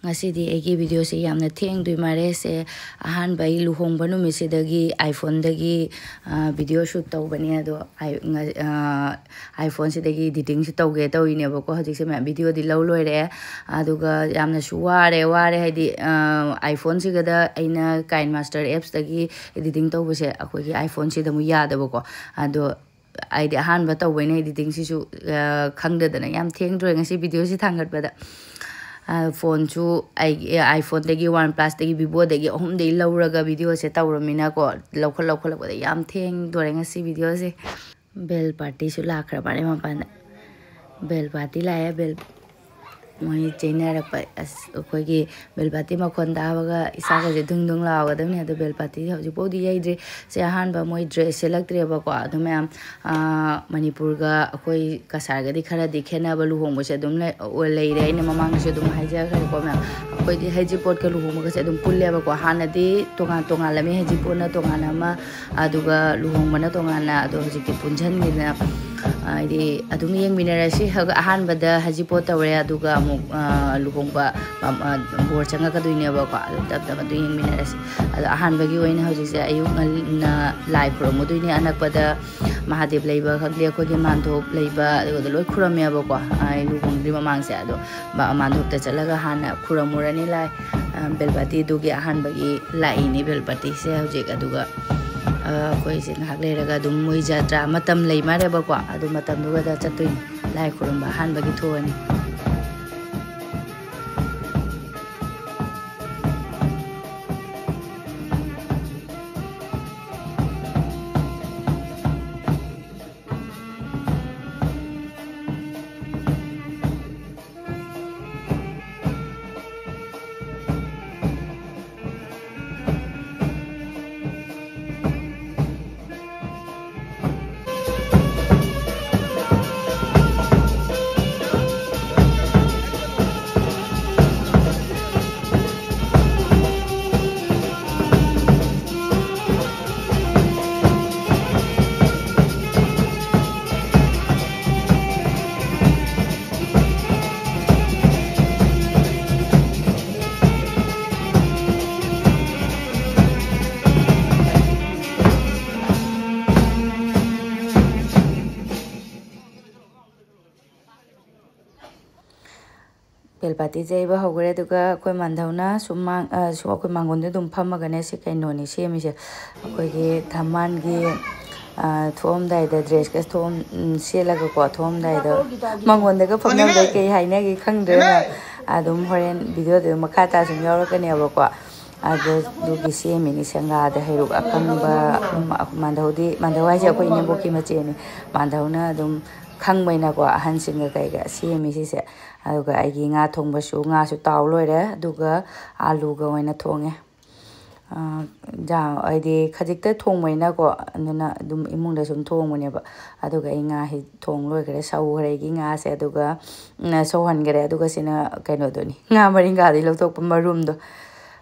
ꯉꯁꯤꯗꯤ ꯑꯩꯒꯤ videoꯁꯦ ꯌꯥꯝꯅ ꯊꯦꯡꯗꯣꯏ ꯃꯥꯜꯂꯦ꯫ ꯁꯦ ꯑꯍꯥꯟꯕ ꯑꯩ ꯂꯨꯍꯣꯡꯕ ꯅꯨꯃꯤꯠꯁꯤꯗꯒꯤ iPhoneꯗꯒꯤ, ꯑ, video shoot ꯇꯧꯕꯅꯦ꯫ ꯑꯗꯣ ꯑꯥꯏ-, ꯉ-, ꯑ, iPhoneꯁꯤꯗꯒꯤ editingꯁꯨ ꯇꯧꯒꯦ ꯇꯧꯔꯤꯅꯦꯕꯀꯣ꯫ ꯍꯧꯖꯤꯛꯁꯦ ꯃꯌꯥꯝ videoꯗꯤ ꯂꯧ ꯂꯣꯏꯔꯦ꯫ ꯑꯗꯨꯒ ꯌꯥꯝꯅꯁꯨ ꯋꯥꯔꯦ, ꯋꯥꯔꯦ ꯍꯥꯏꯗꯤ, ꯑ, iPhoneꯁꯤꯒꯗ ꯑꯩꯅ KineMaster appsꯇꯒꯤ editing ꯇꯧꯕꯁꯦ ꯑꯩꯈꯣꯏꯒꯤ iPhoneꯁꯤꯗ ꯑꯃꯨꯛ ꯌꯥꯗꯕꯀꯣ꯫ ꯑꯗꯣ ꯑꯩꯗꯤ ꯑꯍꯥꯟꯕ ꯇꯧꯕꯅꯤꯅ editingꯁꯤꯁꯨ, ꯑ, ꯈꯪꯗꯗꯅ ꯌꯥꯝ ꯊꯦꯡꯗꯣꯔꯦ ꯉꯁꯤ videoꯁꯤ ꯊꯥꯡꯒꯠꯄꯗ꯫ ꯑ, phoneꯁꯨ ꯑꯩꯒꯤ, ꯑ, iPhoneꯗꯒꯤ, OnePlusꯇꯒꯤ, Vivoꯗꯒꯤ ꯑꯍꯨꯝꯗꯒꯤ ꯂꯧꯔꯒ videoꯁꯦ ꯇꯧꯔꯃꯤꯅꯀꯣ, ꯂꯧꯈꯠ ꯂꯧꯈꯠꯂꯛꯄꯗ ꯌꯥꯝ ꯊꯦꯡꯗꯣꯔꯦ ꯉꯁꯤ videoꯁꯦ꯫ Bell partyꯁꯨ ꯂꯥꯛꯈ꯭ꯔ ꯃꯥꯜꯂꯦ ꯃꯄꯥꯟꯗ꯫ Bell party ꯂꯥꯛꯑꯦ, bell ꯃꯣꯏ ꯆꯦꯟꯅꯔꯛꯄ꯫ ꯑꯁ, ꯑꯩꯈꯣꯏꯒꯤ bell party ꯃꯈꯣꯟ ꯇꯥꯕꯒ ꯏꯁꯥꯒꯁꯦ ꯗꯨꯡ ꯗꯨꯡ ꯂꯥꯎꯒꯗꯕꯅꯤ꯫ ꯑꯗꯣ bell party ꯍꯧꯖꯤꯛꯐꯥꯎꯗꯤ ꯌꯩꯗ꯭ꯔꯤ꯫ ꯁꯦ ꯑꯍꯥꯟꯕ ꯃꯣꯏ dress ꯁꯦꯠꯂꯛꯇ꯭ꯔꯦꯕꯀꯣ꯫ ꯑꯗꯨ ꯃꯌꯥꯝ, ꯑꯥ, ꯃꯅꯤꯄꯨꯔꯒ ꯑꯩꯈꯣꯏ ꯀꯁꯥꯔꯒꯗꯤ ꯈꯔꯗꯤ ꯈꯦꯠꯅꯕ ꯂꯨꯍꯣꯡꯕꯁꯦ ꯑꯗꯨꯝ ꯂꯩ-, ꯑꯣ, ꯂꯩꯔꯦ꯫ ꯑꯩꯅ ꯃꯃꯥꯡꯗꯁꯨ ꯑꯗꯨꯝ ꯍꯥꯏꯖꯈ꯭ꯔꯦꯀꯣ ꯃꯌꯥꯝ꯫ ꯑꯩꯈꯣꯏꯗꯤ ꯍꯩꯖꯤꯡꯄꯣꯠꯀ ꯂꯨꯍꯣꯡꯕꯒꯁꯦ ꯑꯗꯨꯝ ꯄꯨꯜꯂꯦꯕꯀꯣ꯫ ꯍꯥꯟꯅꯗꯤ ꯇꯣꯉꯥꯟ ꯇꯣꯉꯥꯜꯂꯝꯃꯤ, ꯍꯩꯖꯤꯡꯄꯣꯠꯅ ꯇꯣꯉꯥꯟꯅ ꯑꯃ, ꯑꯗꯨꯒ ꯂꯨꯍꯣꯡꯕꯅ ꯇꯣꯉꯥꯟꯅ꯫ ꯑꯗꯣ ꯍꯧꯖꯤꯛꯇꯤ ꯄꯨꯟꯁꯤꯟꯈꯤꯗꯅ, ꯍꯥꯏꯗꯤ ꯑꯗꯨꯝ ꯌꯦꯡꯃꯤꯟꯅꯔꯁꯤ꯫ ꯑꯍꯥꯟꯕꯗ ꯍꯩꯖꯤꯡꯄꯣꯠ ꯇꯧꯔꯦ, ꯑꯗꯨꯒ ꯑꯃꯨꯛ, ꯑ, ꯂꯨꯍꯣꯡꯕ, ꯑ, ꯑ, ꯕꯣꯔ ꯆꯪꯉꯛꯀꯗꯣꯏꯅꯦꯕꯀꯣ꯫ ꯑꯗꯨꯝ ꯇꯞ ꯇꯞꯅ ꯑꯗꯨꯝ ꯌꯦꯡꯃꯤꯟꯅꯔꯁꯤ꯫ ꯑꯗꯣ ꯑꯍꯥꯟꯕꯒꯤ ꯑꯣꯏꯅ ꯍꯧꯖꯤꯛꯁꯦ ꯑꯌꯨꯛ ꯉꯟꯅ ꯂꯥꯏ ꯈꯨꯔꯨꯝꯃꯨꯗꯣꯏꯅꯦ꯫ ꯑꯅꯛꯄꯗ ꯃꯍꯥꯗꯦꯕ ꯂꯩꯕ ꯈꯪꯗꯦ, ꯑꯩꯈꯣꯏꯒꯤ ꯃꯥꯟꯗꯣꯞ ꯂꯩꯕ, ꯑꯗꯨꯗ ꯂꯣꯏ ꯈꯨꯔꯝꯃꯦꯕꯀꯣ, ꯑꯩ ꯂꯨꯍꯣꯡꯗ꯭ꯔꯤ ꯃꯃꯥꯡꯁꯦ꯫ ꯑꯗꯣ ꯃ-, ꯃꯥꯟꯗꯣꯞꯇ ꯆꯠꯂꯒ ꯍꯥꯟꯅ ꯈꯨꯔꯝꯃꯨꯔꯅꯤ ꯂꯥꯏ꯫ ꯑ, bell partyꯗꯨꯒꯤ ꯑꯍꯥꯟꯕꯒꯤ ꯂꯥꯛꯏꯅꯤ bell partyꯁꯦ ꯍꯧꯖꯤꯛ꯫ ꯑꯗꯨꯒ, ꯑꯩꯈꯣꯏꯁꯦ ꯉꯥꯏꯍꯥꯛ ꯂꯩꯔꯒ ꯑꯗꯨꯝ ꯃꯣꯏ ꯖꯇ꯭ꯔꯥ ꯃꯇꯝ ꯂꯩ ꯃꯥꯜꯂꯦꯕꯀꯣ, ꯑꯗꯨ ꯃꯇꯝꯗꯨꯒꯗ ꯆꯠꯇꯣꯏꯅꯤ, ꯂꯥꯏ ꯈꯨꯔꯨꯝꯕ ꯑꯍꯥꯟꯕꯒꯤ ꯊꯣꯛꯑꯅꯤ꯫ ꯕꯦꯜ ꯄꯥꯇꯤ ꯌꯩꯕ ꯍꯧꯈ꯭ꯔꯦ꯫ ꯑꯗꯨꯒ ꯑꯩꯈꯣꯏ ꯃꯥꯟꯙꯧꯅ ꯁꯨꯝ ꯃꯥꯡ-, ꯑ, ꯁꯨꯝ ꯑꯩꯈꯣꯏ ꯃꯥꯡꯒꯣꯟꯗ ꯑꯗꯨꯝ ꯐꯝꯃꯒꯅꯦ, ꯁꯤ ꯀꯩꯅꯣꯅꯤ ꯁꯦꯝꯃꯤꯁꯦ, ꯑꯩꯈꯣꯏꯒꯤ ꯊꯝꯕꯥꯜꯒꯤ, ꯑ, ꯊꯣꯛꯑꯝꯗꯥꯏꯗ ꯗ꯭ꯔꯦꯁꯀ ꯊꯣꯛꯑꯝ-, ꯎꯝ, ꯁꯦꯠꯂꯒꯀꯣ ꯊꯣꯛꯑꯝꯗꯥꯏꯗ ꯃꯥꯡꯒꯣꯟꯗꯒ ꯐꯝꯅꯕꯗ ꯀꯩ ꯍꯥꯏꯅꯒꯦ ꯈꯪꯗ꯭ꯔꯦꯅ, ꯑꯗꯨꯝ ꯍꯣꯔꯦꯟ ꯚꯤꯗꯤꯑꯣꯗꯨ ꯃꯈꯥ ꯇꯥ ꯁꯨꯝ ꯌꯥꯎꯔꯛꯀꯅꯦꯕꯀꯣ꯫ ꯑꯗꯨ, ꯑꯗꯨꯒꯤ ꯁꯦꯝꯃꯤꯅꯤ꯫ ꯁꯦꯡꯒꯥꯗ ꯍꯩꯔꯨꯛ ꯑꯀꯪꯕ, ꯎꯝ, ꯃꯥꯟꯙꯧꯗꯤ, ꯃꯥꯟꯙꯧ ꯍꯥꯏꯁꯦ ꯑꯩꯈꯣꯏ ꯏꯅꯦꯝꯕꯣꯛꯀꯤ ꯃꯆꯦꯅꯤ꯫ ꯃꯥꯟꯙꯧꯅ ꯑꯗꯨꯝ ꯈꯪꯕꯩꯅꯀꯣ, ꯑꯍꯟꯁꯤꯡꯒ ꯀꯩꯒ ꯁꯦꯝꯃꯤ ꯁꯤꯁꯦ꯫ ꯑꯗꯨꯒ ꯑꯩꯒꯤ ꯉꯥ ꯊꯣꯡꯕꯁꯨ, ꯉꯥꯁꯨ ꯇꯥꯎ ꯂꯣꯏꯔꯦ꯫ ꯑꯗꯨꯒ ꯑꯥꯂꯨꯒ ꯑꯣꯏꯅ ꯊꯣꯡꯉꯦ꯫ ꯑꯥ, ꯏꯟꯖꯥꯡ ꯍꯥꯏꯗꯤ ꯈꯖꯤꯛꯇ ꯊꯣꯡꯕꯅꯤꯅꯀꯣ, ꯑꯗꯨꯅ ꯑꯗꯨꯝ ꯏꯃꯨꯡꯗ ꯁꯨꯝ ꯊꯣꯡꯕꯅꯦꯕ꯫ ꯑꯗꯨꯒ ꯑꯩ ꯉꯥ ꯍꯦꯛ ꯊꯣꯡ ꯂꯣꯏꯈ꯭ꯔꯦ, ꯁꯧꯈ꯭ꯔꯦ ꯑꯩꯒꯤ ꯉꯥꯁꯦ꯫ ꯑꯗꯨꯒ, ꯎꯝ, ꯁꯧꯍꯟꯈ꯭ꯔꯦ꯫ ꯑꯗꯨꯒ ꯁꯤꯅ ꯀꯩꯅꯣꯗꯨꯅꯤ, ꯉꯥ ꯃꯔꯤꯡꯒꯥꯗꯒꯤ ꯂꯧꯊꯣꯛꯄ ꯃꯔꯨꯝꯗꯣ꯫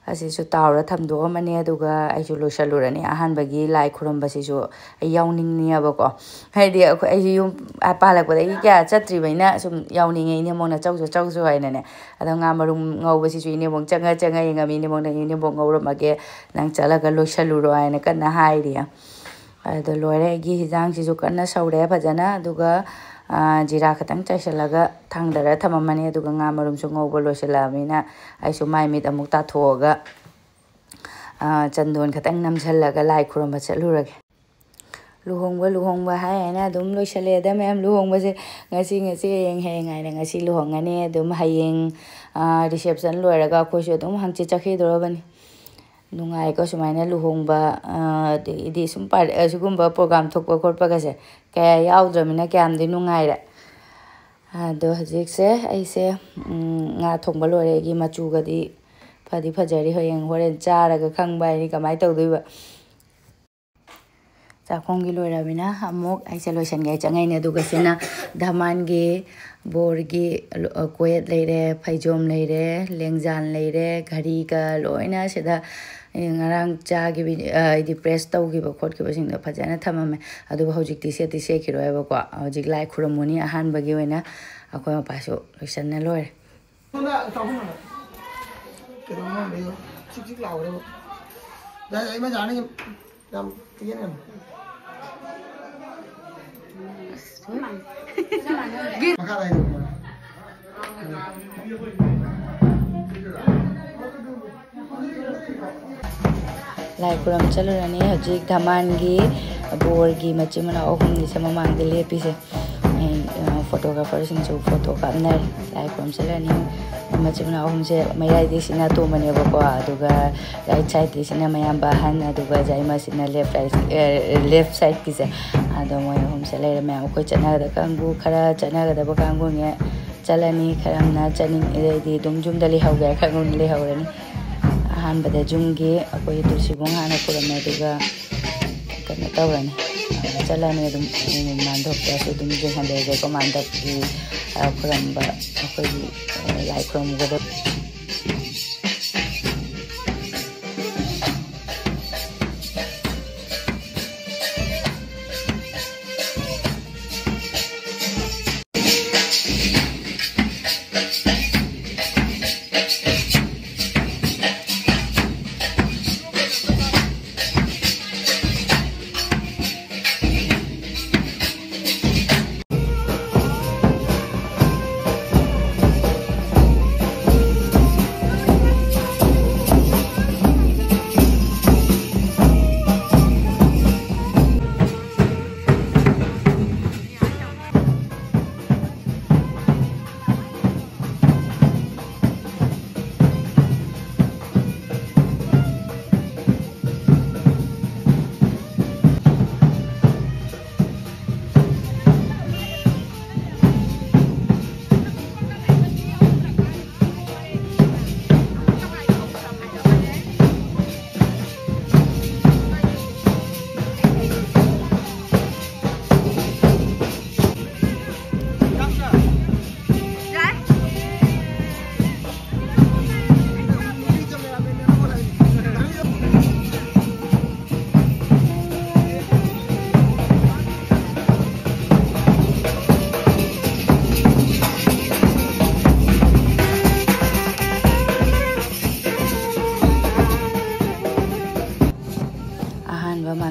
ꯑꯁꯤꯁꯨ ꯇꯥꯎꯔ ꯊꯝꯗꯣꯛꯑꯝꯃꯅꯤ꯫ ꯑꯗꯨꯒ ꯑꯩꯁꯨ ꯂꯣꯏꯁꯜꯂꯨꯔꯅꯤ꯫ ꯑꯍꯥꯟꯕꯒꯤ ꯂꯥꯏ ꯈꯨꯔꯨꯝꯕꯁꯤꯁꯨ ꯑꯩ ꯌꯥꯎꯅꯤꯡꯉꯦꯕꯀꯣ꯫ ꯍꯥꯏꯗꯤ ꯑꯩꯈꯣꯏ, ꯑꯩꯁꯨ ꯌꯨꯝ ꯄꯥꯜꯂꯛꯄꯗꯒꯤ ꯀꯌꯥ ꯆꯠꯇ꯭ꯔꯤꯕꯅꯤꯅ ꯁꯨꯝ ꯌꯥꯎꯅꯤꯡꯉꯦ, ꯏꯅꯦꯝꯕꯣꯛꯅ "ꯆꯧꯁꯨ, ꯆꯧꯁꯨ" ꯍꯥꯏꯅꯅꯦ꯫ ꯑꯗꯣ ꯉꯥ ꯃꯔꯨꯝ ꯉꯧꯕꯁꯤꯁꯨ ꯏꯅꯦꯝꯕꯣꯛ ꯆꯪꯉ ꯆꯪꯉ ꯌꯦꯡꯉꯝꯃꯤ꯫ "ꯏꯅꯦꯝꯕꯣꯛꯅ, ꯏꯅꯦꯝꯕꯣꯛ ꯉꯧꯔꯝꯃꯒꯦ, ꯅꯪ ꯆꯠꯂꯒ ꯂꯣꯏꯁꯜꯂꯨꯔꯣ" ꯍꯥꯏꯅ ꯀꯟꯅ ꯍꯥꯏꯔꯤ꯫ ꯑꯗꯣ ꯂꯣꯏꯔꯦ, ꯑꯩꯒꯤ ꯍꯤꯟꯖꯥꯡꯁꯤꯁꯨ ꯀꯟꯅ ꯁꯧꯔꯦ ꯐꯖꯅ꯫ ꯑꯗꯨꯒ, ꯑꯥ, ꯖꯤꯔꯥ ꯈꯛꯇꯪ ꯆꯥꯏꯁꯤꯜꯂꯒ ꯊꯥꯡꯗꯔ ꯊꯝꯃꯝꯃꯅꯤ꯫ ꯑꯗꯨꯒ ꯉꯥ ꯃꯔꯨꯝꯁꯨ ꯉꯧꯕ ꯂꯣꯏꯁꯤꯜꯂꯛꯑꯕꯅꯤꯅ ꯑꯩꯁꯨ ꯃꯥꯏ ꯃꯤꯠ ꯑꯃꯨꯛ ꯇꯥꯊꯣꯛꯑꯒ ꯆꯟꯗꯣꯟ ꯈꯛꯇꯪ ꯅꯝꯁꯤꯜꯂꯒ ꯂꯥꯏ ꯈꯨꯔꯨꯝꯕ ꯆꯠꯂꯨꯔꯒꯦ꯫ ꯂꯨꯍꯣꯡꯕ, ꯂꯨꯍꯣꯡꯕ ꯍꯥꯏ ꯍꯥꯏꯅ ꯑꯗꯨꯝ ꯂꯣꯏꯁꯜꯂꯛꯑꯦꯗ ꯃꯌꯥꯝ꯫ ꯂꯨꯍꯣꯡꯕꯁꯦ ꯉꯁꯤ, ꯉꯁꯤ, ꯍꯌꯦꯡ, ꯍꯌꯦꯡ ꯍꯥꯏꯅ ꯉꯁꯤ ꯂꯨꯍꯣꯡꯉꯅꯤ꯫ ꯑꯗꯨꯝ ꯍꯌꯦꯡ reception ꯂꯣꯏꯔꯒ ꯑꯩꯈꯣꯏꯁꯨ ꯑꯗꯨꯝ ꯍꯪꯆꯤꯠ ꯆꯠꯈꯤꯗꯣꯔꯕꯅꯤ꯫ ꯅꯨꯡꯉꯥꯏꯀꯣ ꯁꯨꯃꯥꯏꯅ ꯂꯨꯍꯣꯡꯕ, ꯑꯗꯒꯤꯗꯤ ꯁꯨꯝ ꯑꯁꯤꯒꯨꯝꯕ program ꯊꯣꯛꯄ ꯈꯣꯠꯄꯒꯁꯦ ꯀꯌꯥ ꯌꯥꯎꯗ꯭ꯔꯃꯤꯅ ꯀꯌꯥꯝꯗꯤ ꯅꯨꯡꯉꯥꯏꯔꯦ꯫ ꯑꯗꯣ ꯍꯧꯖꯤꯛꯁꯦ ꯑꯩꯁꯦ ꯉꯥ ꯊꯣꯡꯕ ꯂꯣꯏꯔꯦ꯫ ꯑꯩꯒꯤ ꯃꯆꯨꯒꯗꯤ ꯐꯗꯤ ꯐꯖꯔꯤ꯫ ꯍꯌꯦꯡ ꯍꯣꯔꯦꯟ ꯆꯥꯔꯒ ꯈꯪꯕ ꯍꯥꯏꯅꯤ ꯀꯃꯥꯏꯅ ꯇꯧꯗꯣꯏꯕ꯫ ꯆꯥꯛꯈꯣꯝꯒꯤ ꯂꯣꯏꯔꯕꯅꯤꯅ ꯑꯃꯨꯛ ꯑꯩꯁꯦ ꯂꯣꯏꯁꯟꯒꯦ ꯆꯪꯉꯛꯏꯅꯦ꯫ ꯑꯗꯨꯒ ꯁꯤꯅ ꯙꯃꯥꯟꯒꯤ ꯕꯣꯔꯒꯤ ꯀꯣꯌꯦꯠ ꯂꯩꯔꯦ, ꯐꯩꯖꯣꯝ ꯂꯩꯔꯦ, ꯂꯦꯡꯖꯥꯟ ꯂꯩꯔꯦ, ꯘꯔꯤꯒ ꯂꯣꯏꯅ ꯁꯤꯗ ꯉꯔꯥꯡ ꯆꯥꯈꯤꯕ, ꯍꯥꯏꯗꯤ press ꯇꯧꯈꯤꯕ ꯈꯣꯠꯈꯤꯕꯁꯤꯡꯗꯣ ꯐꯖꯅ ꯊꯝꯃꯝꯃꯦ꯫ ꯑꯗꯨꯕꯨ ꯍꯧꯖꯤꯛꯇꯤ ꯁꯦꯠꯇꯤ ꯁꯦꯠꯈꯤꯔꯣꯏꯕꯀꯣ꯫ ꯍꯧꯖꯤꯛ ꯂꯥꯏ ꯈꯨꯔꯨꯝꯃꯨꯅꯤ ꯑꯍꯥꯟꯕꯒꯤ ꯑꯣꯏꯅ꯫ ꯑꯩꯈꯣꯏ ꯃꯄꯥꯁꯨ ꯂꯣꯏꯁꯟꯅ ꯂꯣꯏꯔꯦ꯫ ꯀꯩꯅꯣꯝ ꯉꯝꯕ ꯌꯦꯡꯉꯣ꯫ ꯆꯤꯛ ꯆꯤꯛ ꯂꯥꯎꯔꯦꯕ꯫ ꯌꯥꯏ, ꯑꯩ ꯃꯖꯥꯅ ꯌꯥꯝ ꯄꯤꯒꯅꯤ꯫ ꯃꯈꯥ ꯂꯥꯏ ꯇꯧꯕ꯫ ꯂꯥꯏ ꯈꯨꯔꯨꯝ ꯆꯠꯂꯨꯔꯅꯤ꯫ ꯍꯧꯖꯤꯛ ꯙꯃꯥꯟꯒꯤ ꯕꯣꯔꯒꯤ ꯃꯆꯤꯟ ꯃꯅꯥꯎ ꯑꯍꯨꯝꯅꯤꯁꯦ ꯃꯃꯥꯡꯗ ꯂꯦꯞꯄꯤꯁꯦ꯫ ꯑꯩ, ꯑ, photographerꯁꯤꯡꯁꯨ photo ꯀꯥꯞꯅꯔꯤ꯫ ꯂꯥꯏ ꯈꯨꯔꯨꯝ ꯆꯠꯂꯅꯤ꯫ ꯃꯆꯤꯟ ꯃꯅꯥꯎ ꯑꯍꯨꯝꯁꯦ ꯃꯌꯥꯏꯗꯩꯁꯤꯅ ꯑꯇꯣꯝꯕꯅꯦꯕꯀꯣ, ꯑꯗꯨꯒ right sideꯀꯤꯁꯤꯅ ꯃꯌꯥꯝꯕ ꯑꯍꯟ, ꯑꯗꯨꯒ ꯌꯥꯏꯃꯁꯤꯅ left right, ꯑ, left sideꯀꯤꯁꯦ꯫ ꯑꯗꯣ ꯃꯣꯏ ꯑꯍꯨꯝꯁꯦ ꯂꯩꯔꯦ꯫ ꯃꯌꯥꯝ ꯑꯩꯈꯣꯏ ꯆꯠꯅꯒꯗꯕ ꯀꯥꯡꯕꯨ, ꯈꯔ ꯆꯠꯅꯒꯗꯕ ꯀꯥꯡꯕꯨꯅꯦ꯫ ꯆꯠꯂꯅꯤ꯫ ꯈꯔ ꯑꯃꯅ ꯆꯠꯅꯤꯡ-, ꯍꯥꯏꯗꯤ ꯑꯗꯨꯝ ꯌꯨꯝꯗ ꯂꯩꯍꯧꯒꯦ ꯍꯥꯏꯔ ꯈꯔ ꯑꯗꯨꯝ ꯂꯩꯍꯧꯔꯅꯤ꯫ ꯑꯍꯥꯟꯕꯗ ꯌꯨꯝꯒꯤ ꯑꯩꯈꯣꯏꯒꯤ ꯇꯨꯜꯁꯤꯕꯣꯡ ꯍꯥꯟꯅ ꯈꯨꯔꯨꯝꯃꯦ, ꯑꯗꯨꯒ ꯀꯩꯅꯣ ꯇꯧꯔꯅꯤ, ꯆꯠꯂꯅꯤ꯫ ꯑꯗꯨꯝ ꯃꯥꯟꯗꯣꯞꯇꯁꯨ ꯑꯗꯨꯝ ꯌꯦꯡꯍꯟꯖꯔꯒꯦꯀꯣ, ꯃꯥꯟꯗꯣꯞꯀꯤ, ꯑ, ꯈꯨꯔꯨꯝꯕ, ꯑꯩꯈꯣꯏꯒꯤ, ꯑ, ꯂꯥꯏ ꯈꯨꯔꯨꯝꯒꯗꯕ꯫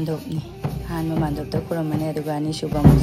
ꯃꯥꯟꯗꯣꯞꯅꯤ꯫ ꯑꯍꯥꯟꯕ ꯃꯥꯟꯗꯣꯞꯇ ꯈꯨꯔꯨꯝꯃꯅꯤ, ꯑꯗꯨꯒ ꯑꯅꯤꯁꯨꯕ ꯑꯃꯨꯛ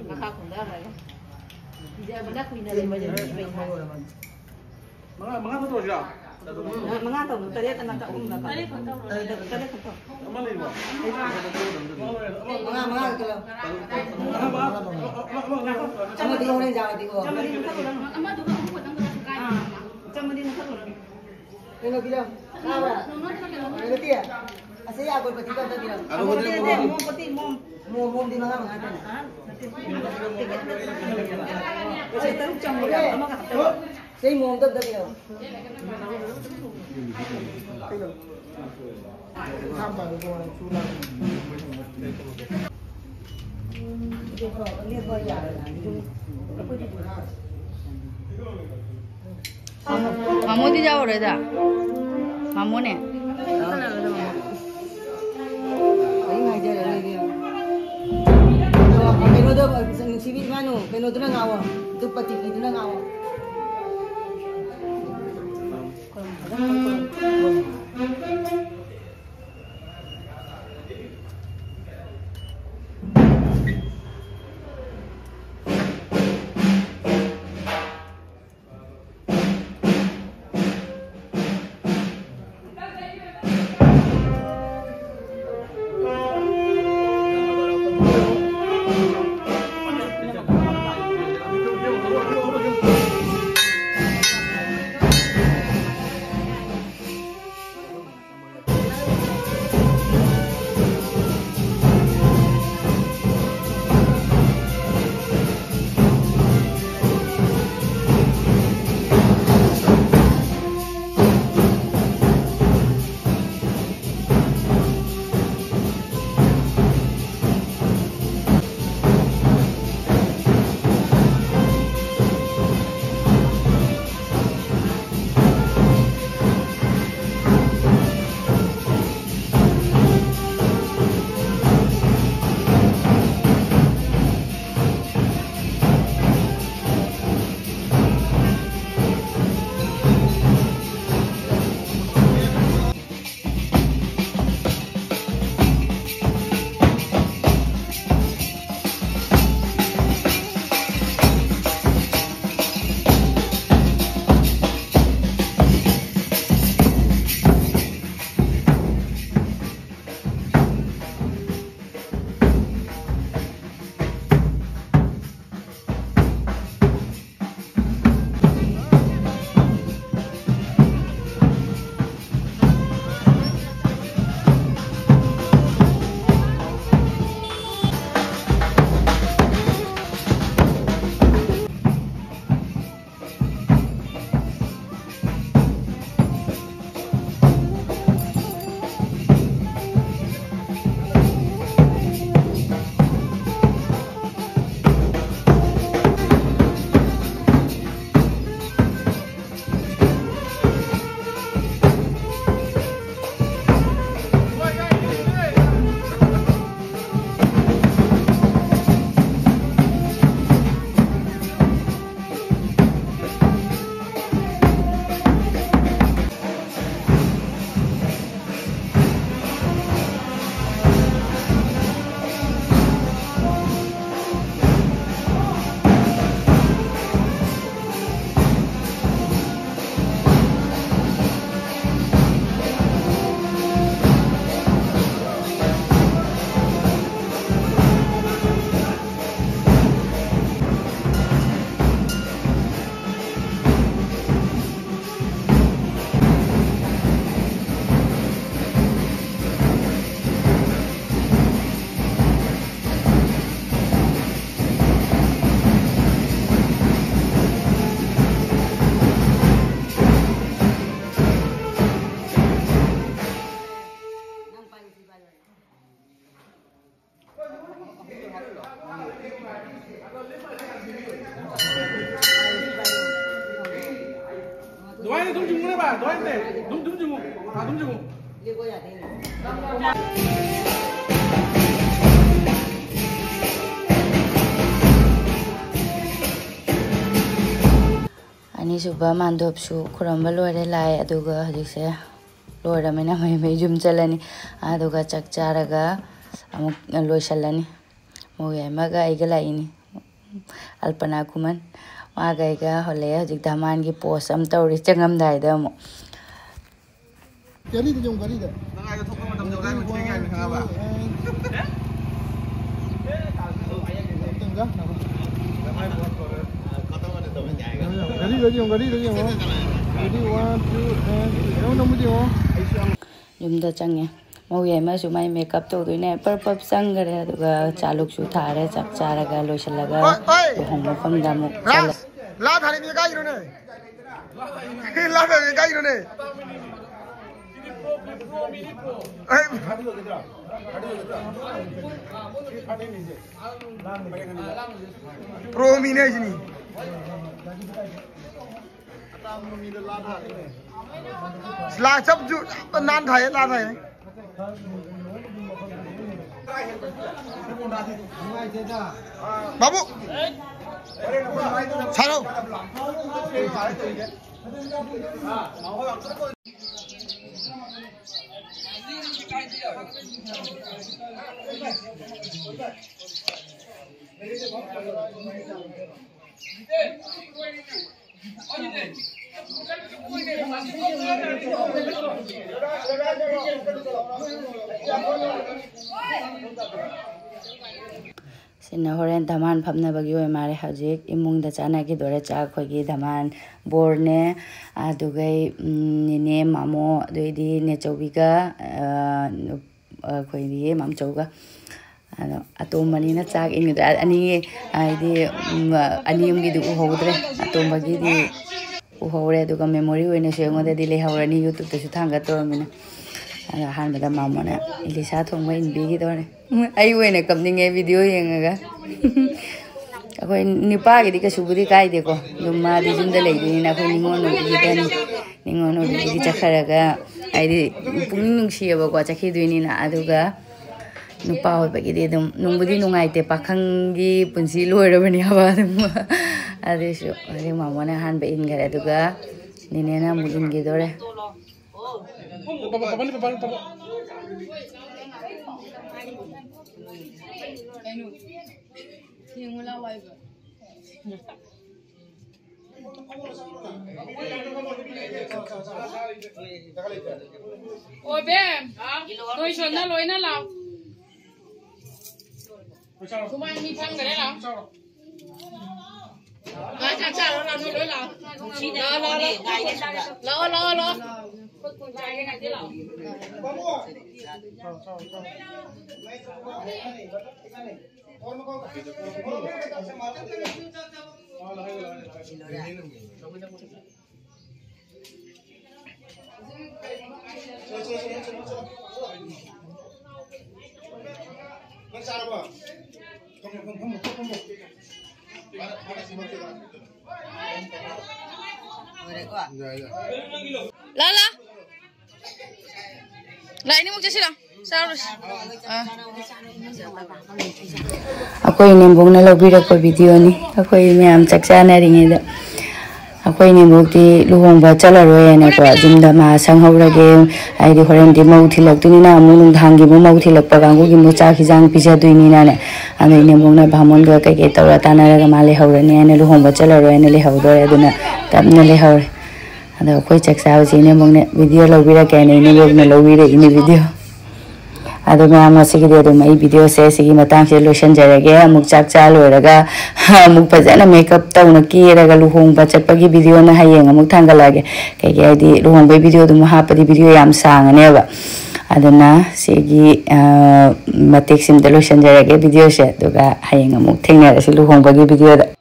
ꯃꯈꯥ ꯀꯨꯝꯊꯈ꯭ꯔꯒꯦ꯫ ꯀꯨꯏꯅ ꯂꯩꯕꯁꯦ ꯃꯤ ꯐꯩ ꯍꯥꯏ꯫ ꯃꯉꯥ, ꯃꯉꯥ ꯈꯛ ꯇꯧꯔꯁꯤꯔꯥ? ꯃꯉꯥ ꯇꯧꯅꯨ, ꯇꯔꯦꯠ ꯅꯠꯇ꯭ꯔ ꯑꯍꯨꯝꯂ ꯇꯧ꯫ ꯇꯔꯦꯠ ꯈꯛ ꯇꯧꯔꯣ꯫ ꯇꯔꯦꯠ, ꯇꯔꯦꯠ ꯈꯛ ꯇꯧ꯫ ꯑꯃ ꯂꯩꯕ꯭ꯔꯣ? ꯃꯉꯥ, ꯃꯉꯥ ꯈꯛꯇ ꯂꯧ꯫ ꯃꯉꯥ, ꯃꯉꯥ, ꯃꯉꯥ, ꯃꯉꯥ, ꯃꯉꯥ, ꯃꯉꯥ꯫ ꯑꯃꯗꯤ ꯍꯣꯔꯦꯟ ꯆꯥꯔꯗꯤꯀꯣ꯫ ꯆꯝꯃꯗꯤ ꯃꯨꯊꯠꯂꯨꯔꯅꯨ꯫ ꯑꯥ, ꯆꯝꯃꯗꯤ ꯃꯨꯊꯠꯂꯨꯔꯅꯨ꯫ ꯀꯩꯅꯣ ꯄꯤꯔꯝ-, ꯇꯥꯕ꯭ꯔꯥ? ꯀꯩꯅꯣ ꯄꯤ? ꯑꯁꯤ ꯑꯒꯣꯔꯕꯇꯤꯗꯣ ꯑꯝꯇ ꯄꯤꯔꯝ-, ꯑꯒꯣꯔꯕꯇꯤ, ꯅꯠꯇꯦ, ꯃꯣꯝ꯫ ꯃꯣꯝꯕꯇꯤ, ꯃꯣꯝ꯫ ꯃꯣꯝ, ꯃꯣꯝꯗꯤ ꯃꯉꯥ ꯃꯉꯥ ꯇꯧꯅꯦ꯫ ꯁꯤ ꯇꯔꯨꯛ ꯆꯪꯕꯗ ꯑꯃꯈꯛꯇ꯫ ꯁꯤ ꯃꯣꯝꯗꯣ ꯑꯝꯇ ꯄꯤꯔꯝ-, ꯃꯥꯃꯣꯗꯤ ꯌꯥꯎꯔꯦꯗ꯫ ꯃꯥꯃꯣꯅꯦ꯫ ꯀꯩꯅꯣꯗꯣ, ꯅꯨꯡꯁꯤꯕꯤ ꯏꯃꯥꯅꯨ, ꯀꯩꯅꯣꯗꯨꯅ ꯉꯥꯎꯑꯣ, ꯙꯨꯞ ꯄꯇꯤ ꯀꯤꯗꯨꯅ ꯉꯥꯎꯑꯣ꯫ ꯑꯗꯨꯃꯥꯏꯅ ꯑꯗꯨꯝ ꯆꯤꯡꯉꯨꯅꯦ ꯚꯥꯏ, ꯑꯗꯨꯃꯥꯏꯅ ꯅꯠꯇꯦ꯫ ꯑꯗꯨꯝ, ꯑꯗꯨꯝ ꯆꯤꯡꯉꯨ꯫ ꯑꯥ, ꯑꯗꯨꯝ ꯆꯤꯡꯉꯨ꯫ ꯑꯅꯤꯁꯨꯕ ꯃꯥꯟꯗꯣꯞꯁꯨ ꯈꯨꯔꯨꯝꯕ ꯂꯣꯏꯔꯦ ꯂꯥꯏ, ꯑꯗꯨꯒ ꯍꯧꯖꯤꯛꯁꯦ ꯂꯣꯏꯔꯃꯤꯅ ꯃꯩ ꯃꯩ ꯌꯨꯝ ꯆꯠꯂꯅꯤ꯫ ꯑꯗꯨꯒ ꯆꯥꯛ ꯆꯥꯔꯒ ꯑꯃꯨꯛ ꯂꯣꯏꯁꯤꯜꯂꯅꯤ꯫ ꯃꯣꯏ ꯑꯃꯒ ꯑꯩꯒ ꯂꯥꯛꯏꯅꯤ꯫ ꯑꯜꯄꯅꯥ ꯈꯨꯃꯟ꯫ ꯃꯥꯒ ꯑꯩꯒ ꯍꯣꯜꯂꯛꯑꯦ꯫ ꯍꯧꯖꯤꯛ ꯙꯃꯥꯟꯒꯤ ꯄꯣꯁ ꯑꯃ ꯇꯧꯔꯤ ꯆꯪꯉꯝꯗꯥꯏꯗ ꯑꯃꯨꯛ꯫ ꯒꯥꯔꯤꯗ ꯌꯦꯡꯉꯨ, ꯒꯥꯔꯤꯗ꯫ ꯅꯪ ꯑꯥꯗ ꯊꯣꯛꯄ ꯃꯇꯝꯗ ꯀꯗꯥꯏ ꯃꯨꯠꯈꯤꯒꯦ ꯍꯥꯏꯕꯅꯤ ꯈꯪꯉꯕ? ꯒꯥꯔꯤꯗ ꯌꯦꯡꯉꯨ, ꯒꯥꯔꯤꯗ ꯌꯦꯡꯉꯨ꯫ Ready, one, two, and three. ꯌꯦꯡꯉꯨ, ꯅꯝꯕꯨꯗꯤ ꯌꯦꯡꯉꯨ꯫ ꯌꯨꯝꯗ ꯆꯪꯉꯦ꯫ ꯃꯧ ꯌꯥꯏꯃꯁꯨ ꯃꯥꯏ ꯃꯦꯀꯞ ꯇꯧꯗꯣꯏꯅꯦ꯫ ꯄꯔꯞ ꯄꯔꯞ ꯆꯪꯈꯔꯦ꯫ ꯑꯗꯨꯒ ꯆꯥꯂꯨꯛꯁꯨ ꯊꯥꯔꯦ꯫ ꯆꯥꯛ ꯆꯥꯔꯒ ꯂꯣꯏꯁꯤꯜꯂꯒ ꯍꯣꯏ, ꯍꯣꯏ꯫ ꯂꯨꯍꯣꯡꯕ ꯃꯐꯝꯗ ꯑꯃꯨꯛ ꯆꯠꯂꯦ꯫ ꯂꯥ ꯊꯥꯔꯤꯅꯦ ꯀꯥꯏꯒꯤꯅꯣꯅꯦ? ꯂꯥ ꯊꯥꯔꯤꯅꯦ ꯀꯥꯏꯒꯤꯅꯣꯅꯦ? ꯑꯩ ꯄ꯭ꯔꯣꯃꯤꯅꯦ ꯍꯥꯏꯁꯤꯅꯤ꯫ ꯂꯥ ꯆꯞꯁꯨ ꯌꯥꯝ ꯅꯥꯟ ꯊꯥꯏꯌꯦ, ꯂꯥ ꯊꯥꯏꯌꯦ꯫ ꯕꯥꯕꯨ! ꯁꯥꯔꯣ! ꯁꯤꯅ ꯍꯣꯔꯦꯟ ꯙꯃꯥꯟ ꯐꯝꯅꯕꯒꯤ ꯑꯣꯏ ꯃꯥꯜꯂꯦ꯫ ꯍꯧꯖꯤꯛ ꯏꯃꯨꯡꯗ ꯆꯥꯟꯅꯈꯤꯗꯣꯔꯦ ꯆꯥꯛ꯫ ꯑꯩꯈꯣꯏꯒꯤ ꯙꯃꯥꯟ ꯕꯣꯔꯅꯦ, ꯑꯗꯨꯒꯩ, ꯎꯝ, ꯅꯦꯅꯦ, ꯃꯥꯃꯣ, ꯑꯗꯨꯏꯗꯤ ꯅꯦꯆꯧꯕꯤꯒ, ꯑ, ꯑꯩꯈꯣꯏꯒꯤ ꯃꯥꯝꯆꯧꯒ꯫ ꯑꯗꯣ ꯑꯇꯣꯝꯕꯅꯤꯅ ꯆꯥꯛ ꯏꯟꯒꯗ꯭ꯔꯥ? ꯑꯅꯤ, ꯍꯥꯏꯗꯤ, ꯎꯝ, ꯑꯅꯤ ꯑꯃꯒꯤꯗꯤ ꯎꯍꯧꯗ꯭ꯔꯦ꯫ ꯑꯇꯣꯝꯕꯒꯤꯗꯤ ꯎꯍꯧꯔꯦ, ꯑꯗꯨꯒ memory ꯑꯣꯏꯅꯁꯨ ꯑꯩꯉꯣꯟꯗꯗꯤ ꯂꯩꯍꯧꯔꯅꯤ, YouTube-ꯇꯁꯨ ꯊꯥꯡꯒꯠꯇꯧꯔꯃꯤꯅ꯫ ꯑꯗꯣ ꯑꯍꯥꯟꯕꯗ ꯃꯥꯃꯣꯅ ꯏꯂꯤꯁꯥ ꯊꯣꯡꯕ ꯏꯟꯕꯤꯈꯤꯗꯧꯔꯦ꯫ ꯎꯝ, ꯑꯩ ꯑꯣꯏꯅ ꯀꯞꯅꯤꯡꯉꯦ video ꯌꯦꯡꯉꯒ꯫ ꯑꯩꯈꯣꯏ ꯅꯨꯄꯥꯒꯤꯗꯤ ꯀꯩꯁꯨꯕꯨꯗꯤ ꯀꯥꯏꯗꯦꯀꯣ, ꯑꯗꯨꯝ ꯃꯥꯗꯤ ꯌꯨꯝꯗ ꯂꯩꯗꯣꯏꯅꯤꯅ ꯑꯩꯈꯣꯏ ꯅꯤꯉꯣꯜ ꯑꯣꯏꯕꯒꯤ ꯅꯤꯉꯣꯜ ꯑꯣꯏꯕꯒꯤ ꯆꯠꯈ꯭ꯔꯒ, ꯍꯥꯏꯗꯤ ꯄꯨꯛꯅꯤꯡ ꯅꯨꯡꯁꯤꯌꯦꯕꯀꯣ ꯆꯠꯈꯤꯗꯣꯏꯅꯤꯅ꯫ ꯑꯗꯨꯒ ꯅꯨꯄꯥ ꯑꯣꯏꯕꯒꯤꯗꯤ ꯑꯗꯨꯝ ꯅꯨꯡꯕꯨꯗꯤ ꯅꯨꯡꯉꯥꯏꯇꯦ, ꯄꯥꯈꯪꯒꯤ ꯄꯨꯟꯁꯤ ꯂꯣꯏꯔꯕꯅꯦ ꯍꯥꯏꯕ ꯑꯗꯨꯝ꯫ ꯑꯗꯨꯏꯁꯨ ꯍꯧꯖꯤꯛ ꯃꯥꯃꯣꯅ ꯑꯍꯥꯟꯕ ꯏꯟꯈꯔꯦ, ꯑꯗꯨꯒ ꯅꯦꯅꯦꯅ ꯑꯃꯨꯛ ꯏꯟꯈꯤꯗꯣꯔꯦ꯫ ꯑꯣ ꯕꯦꯝ, ꯅꯣꯏ ꯁꯣꯝꯅ ꯂꯣꯏꯅ ꯂꯥꯛꯑꯣ꯫ ꯁꯨꯃꯥꯡ ꯃꯤ ꯐꯝꯈ꯭ꯔꯦ, ꯂꯥꯛꯑꯣ꯫ ꯂꯥꯛꯑꯣ, ꯆꯥꯛ ꯆꯥꯔꯣ, ꯂꯥꯛꯑꯣ, ꯅꯣꯏ ꯂꯣꯏ ꯂꯥꯛꯑꯣ꯫ ꯂꯥꯛꯑꯣ, ꯂꯥꯛꯑꯣ, ꯂꯥꯛꯑꯣ꯫ ꯂꯥꯛꯑꯣ, ꯂꯥꯛꯑꯣ, ꯂꯥꯛꯑꯣ꯫ ꯂꯥ, ꯂꯥ꯫ ꯂꯥ, ꯏꯅꯦꯃꯨꯛ ꯆꯠꯁꯤꯔꯣ? ꯆꯥꯔꯨꯔꯁꯤ꯫ ꯑꯥ꯫ ꯑꯩꯈꯣꯏ ꯏꯅꯦꯝꯕꯣꯛꯅ ꯂꯧꯕꯤꯔꯛꯄ ꯚꯤꯗꯤꯑꯣꯅꯤ꯫ ꯑꯩꯈꯣꯏ ꯃꯌꯥꯝ ꯆꯥꯛ ꯆꯥꯅꯔꯤꯉꯩꯗ꯫ ꯑꯩꯈꯣꯏ ꯏꯅꯦꯝꯕꯣꯛꯇꯤ ꯂꯨꯍꯣꯡꯕ ꯆꯠꯂꯔꯣꯏꯅꯀꯣ, ꯌꯨꯝꯗ ꯃꯥ ꯁꯪꯍꯧꯔꯒꯦ, ꯍꯥꯏꯗꯤ ꯍꯣꯔꯦꯟꯗꯤ ꯃꯧ ꯊꯤꯜꯂꯛꯇꯣꯏꯅꯤꯅ ꯑꯃꯨꯛ ꯅꯨꯡꯗꯥꯡꯒꯤ ꯑꯃꯨꯛ ꯃꯧ ꯊꯤꯜꯂꯛꯄ ꯀꯥꯡꯕꯨꯒꯤ ꯑꯃꯨꯛ ꯆꯥꯛ ꯍꯤꯟꯖꯥꯡ ꯄꯤꯖꯗꯣꯏꯅꯤꯅꯅꯦ꯫ ꯑꯗꯣ ꯏꯅꯦꯝꯕꯣꯛꯅ ꯚꯥꯃꯣꯟꯒ ꯀꯩꯀꯩ ꯇꯧꯔ ꯇꯥꯟꯅꯔꯒ ꯃꯥ ꯂꯩꯍꯧꯔꯅꯤ ꯍꯥꯏꯅ ꯂꯨꯍꯣꯡꯕ ꯆꯠꯂꯔꯣꯏ ꯍꯥꯏꯅ ꯂꯩꯍꯧꯗꯣꯔꯦ꯫ ꯑꯗꯨꯅ ꯇꯞꯅ ꯂꯩꯍꯧꯔꯦ꯫ ꯑꯗꯣ ꯑꯩꯈꯣꯏ ꯆꯥꯛ ꯆꯥꯕꯁꯤ ꯏꯅꯦꯝꯕꯣꯛꯅ ꯚꯤꯗꯤꯑꯣ ꯂꯧꯕꯤꯔꯛꯀꯦ ꯍꯥꯏꯅ ꯏꯅꯦꯝꯕꯣꯛꯅ ꯂꯧꯕꯤꯔꯛꯏꯅꯦ ꯚꯤꯗꯤꯑꯣ꯫ ꯑꯗꯣ ꯃꯌꯥꯝ, ꯉꯁꯤꯒꯤꯗꯤ ꯑꯗꯨꯝ ꯑꯩ ꯚꯤꯗꯤꯑꯣꯁꯦ ꯁꯤꯒꯤ ꯃꯇꯥꯡꯁꯤꯗ ꯂꯣꯏꯁꯤꯟꯖꯔꯒꯦ꯫ ꯑꯃꯨꯛ ꯆꯥꯛ ꯆꯥ ꯂꯣꯏꯔꯒ ꯑꯃꯨꯛ ꯐꯖꯅ ꯃꯦꯀꯞ ꯇꯧꯅ ꯀꯦꯔꯒ ꯂꯨꯍꯣꯡꯕ ꯆꯠꯄꯒꯤ ꯚꯤꯗꯤꯑꯣꯅ ꯍꯌꯦꯡ ꯑꯃꯨꯛ ꯊꯥꯡꯒꯠꯂꯛꯑꯒꯦ꯫ ꯀꯩꯒꯤ ꯍꯥꯏꯗꯤ ꯂꯨꯍꯣꯡꯕꯒꯤ ꯚꯤꯗꯤꯑꯣꯗꯨ ꯑꯃꯨꯛ ꯍꯥꯞꯄꯗꯤ ꯚꯤꯗꯤꯑꯣ ꯌꯥꯝ ꯁꯥꯡꯉꯅꯦꯕ꯫ ꯑꯗꯨꯅ ꯁꯤꯒꯤ, ꯑ, ꯃꯇꯦꯛꯁꯤꯃꯗ ꯂꯣꯏꯁꯤꯟꯖꯔꯒꯦ ꯚꯤꯗꯤꯑꯣꯁꯦ, ꯑꯗꯨꯒ ꯍꯌꯦꯡ ꯑꯃꯨꯛ ꯊꯦꯡꯅꯔꯁꯤ ꯂꯨꯍꯣꯡꯕꯒꯤ ꯚꯤꯗꯤꯑꯣꯗ꯫